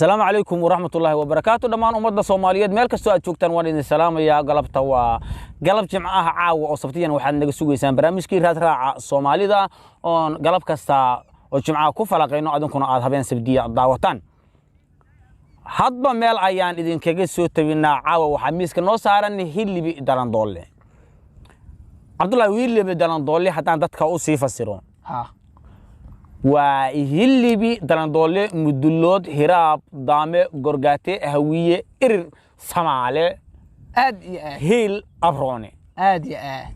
Asalaamu calaykum waraxmatullaahi wabarakaatu. Dhammaan ummadda Soomaaliyeed meel kastoo aad joogtaan waan idin salaamayaa. Galabta waa galab Jimcaha, caawa oo Sabtiyan waxaad naga sugaysaan barnaamijkii Raadraaca Soomaalida oon galab kasta oo Jimcaha ku falaqayno, adinkuna aad habeen Sabdiya daawataan. Hadba meel ayaan idinkaga soo tabinaa. Caawa waxaa miiska noo saaran Hilibi Dalandoolle. Cabdullahi, Hilibi Dalandoolle haddaan dadka u sii fasiro, waa Hilibi Dalandoolle, Mudulood, Hiraab, Daame, Gorgaate, Hawiye, Irir, Samaale, Aad iyo aad. Hiil, Abroone. Aad iyo aad.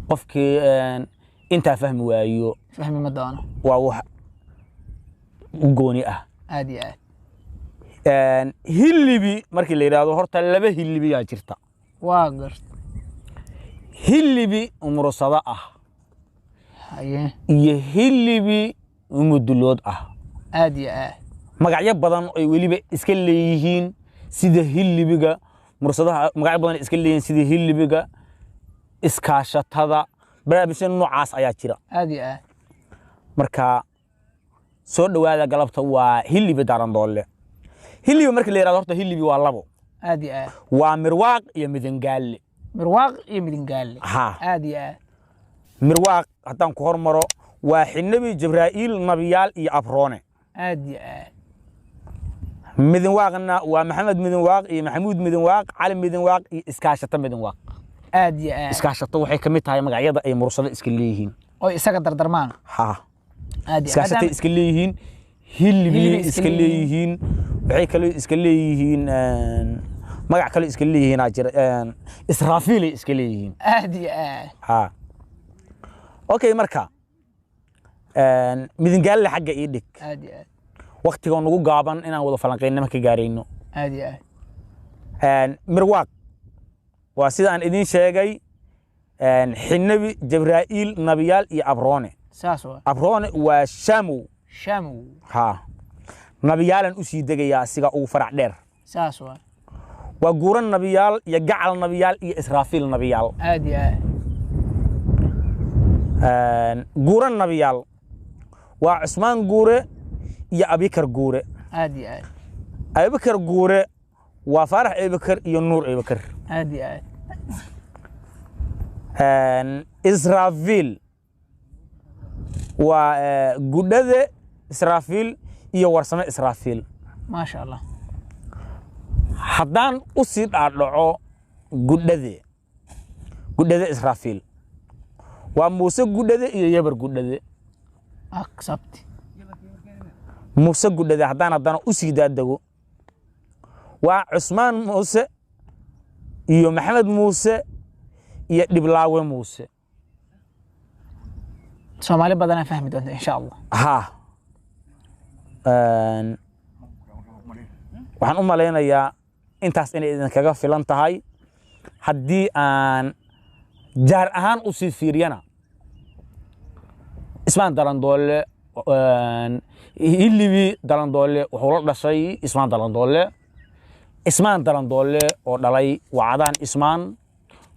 Qofkii intaa fahmi waayo fahmi ma doono. Waa wax u gooni ah. Aad iyo aad. Hilibi markii la yidhaahdo, horta laba hilibiyaa jirta. Waa gart. Hilibi Umursado ah iyo Hilibi Mudulood ah. Aad iyo aad. Magacyo badan ay weliba iska leeyihiin, sida hilibiga Mursadaha, magacyo badan iska leeyihiin sida hilibiga iskaashatada, barnaamijyo noocaas ayaa jira. Aad iyo aad. Marka soo dhowaada, galabta waa Hilibi Darandoole. Hilibi markii la yidhahdo, horta hilibi waa labo. Aad iyo aad. Waa Mirwaaq iyo Midangaalle. Mirwaaq iyo Midingaalle. Ha. Aad iyo aad. Mirwaaq haddaan ku hormaro, waa Xinabi, Jibraa'iil, Nabiyaal iyo Abroone. Aad iyo aad. Midinwaaqna waa Maxamed Midinwaaq iyo Maxamuud Midinwaaq, Cali Midinwaaq iyo Iskaashato Midinwaaq. Aad iyo aad. Iskaashato waxay ka mid tahay magacyada ay Mursado iska leeyihiin. Oo isaga dardarmaan. Ha. Aad iyo iskaashatay iska leeyihiin, Hilibiyey Hilibi iska iska leeyihiin, waxay kaloo iska leeyihiin magac kaloo iska leeyihiin aa jira, Israafiilay iska leeyihiin. Aad iyo aad. Ha, okay, marka Midingaalle xagga ii dhig. Aad iyo aad. Waktiga nagu gaaban inaan wada falanqeyno ma ka gaarayno. Aad iyo aad. Mirwaaq waa sida aan idiin sheegay, Xinabi, Jabraa'iil, Nabiyaal iyo Abroone. Saas waa. Abroone waa Shamow. Shamow. Ha, Nabiyaalan usii degayaa, asiga ugu farac dheer. Saas waa. Waa Guuran Nabiyaal iyo Gacal Nabiyaal iyo Israafiil Nabiyaal. Aad iyo aad. Guuran Nabiyaal waa Cusmaan Guure iyo Abikar Guure. Aad iyo aad. Abikar Guure waa Faarax Abikar iyo Nuur Abikar. Aad iyo aad. Israafiil waa Gudhade Israafiil iyo Warsame Israafiil. Maasha Allah. Haddaan u sii dhaadhaco Gudhade, Gudhade Israafiil waa Muuse Gudhade iyo Yabar Gudhade. Accept. Muuse Gudhade haddaan haddana u sii daadego, waa Cusmaan Muuse iyo Maxamed Muuse iyo Dhiblaawe Muuse. Soomaali badanaa fahmi doonta, insha Allah. Ha, waxaan u malaynayaa intaas inay idinkaga filan tahay. Haddii aan jaar ahaan u sii fiiriyana, Ismaan Dalandoole, Hilibi Dalandoole wuxuu la dhashay Ismaan Dalandoole. Ismaan Dalandoole oo dhalay Wacdaan Ismaan,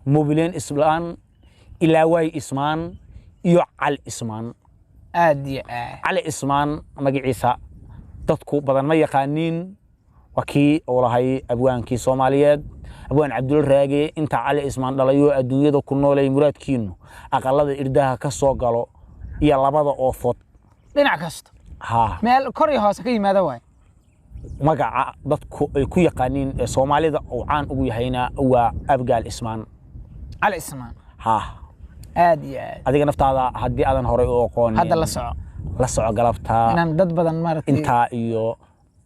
Mobileen Islaan, Ilaawaay Ismaan iyo Cali Ismaan. Aad iyo aad. Cali Ismaan magaciisa dadku badan ma yaqaaniin. Waa kii uu lahay abwaankii Soomaaliyeed, abwaan Cabdulla Raage: "Inta Cali Ismaan dhalayo adduunyada ku noolay, muraadkiinu aqalada irdaha ka soo galo iyo labada oofood." Dhinac kasta. Ha. Meel kor iyo hoose ka yimaada waay. Magaca dadku ay ku yaqaaniin ee Soomaalida uu caan ugu yahayna waa Abgaal Ismaan. Cali Ismaan. Ha. Aad iyo aad. Adiga naftaada haddii aadan horay u aqoonin, hadda la soco. La soco galabta. Inaan dad badan maaragtay. Intaa iyo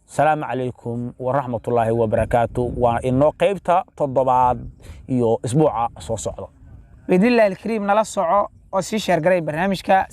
salaamu calaykum waraxmatullaahi wabarakaatu. Waa inoo qaybta toddobaad iyo isbuuca soo socda. Biidnillahi alkariim, nala soco oo sii share garay barnaamijka.